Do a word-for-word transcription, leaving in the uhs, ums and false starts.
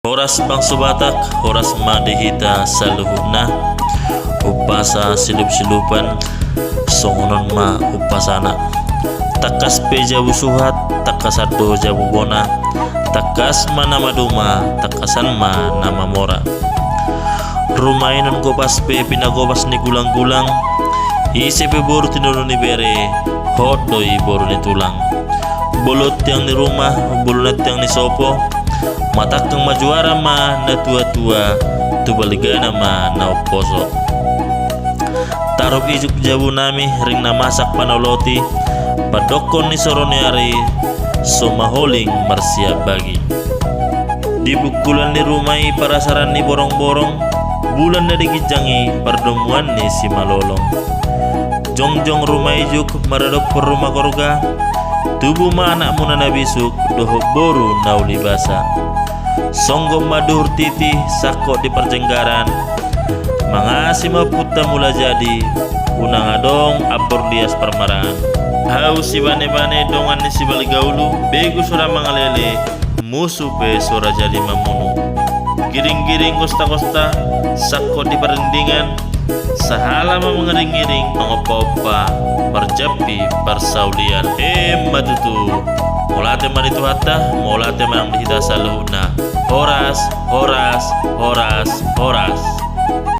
Horas bangso Batak, horas ma di hita saluhutna. Umpasa silup-silupan, songon on ma umpasana. Tangkas pe jabu suhat, tangkasan do jabu bona. Tangkas ma na maduma, tangkasan ma na mamora. Ruma i nuaeng gopas pe pinagopas ni gulang-gulang. Ise pe boru tinodong ni bere, hot do i boru ni tulang. Bolon tiang ni ruma, bolon tiang ni sopo. Matangkang ma juara ma na tua-tua, tu balgana ma na umposo. Tarup ijuk jabu nami, ring na masak panoloti, pandokkon ni soro ni ari, so maholing marsiabagi. Di bungkulan ni ruma i parasaran ni borong-borong, bulan na di ginjang i pardomuan ni simalolong. Jongjong ruma ijuk maradophon ruma gorga, tubu ma anakmuna na bisuk dohot boru na uli basa. Songgop ma duhur titi sangkot di parjenggaran, mangasi ma Ompunta Mulajadi, unang adong ambor lias parmaraan. Hau sibane-bane dongan ni Sibalga Ulu, begu so ra mangalele, musu pe so ra jadi mamunu. Giring-giring gosta-gosta, sangkot di pardingdingan, sahala ma mangiring-iring, mangompa-ompa, marjampi parsaulian. Emma tutu. Mauliate ma di Tuhanta, mauliate ma nang di hita saluhutna. Horas, horas, horas, horas.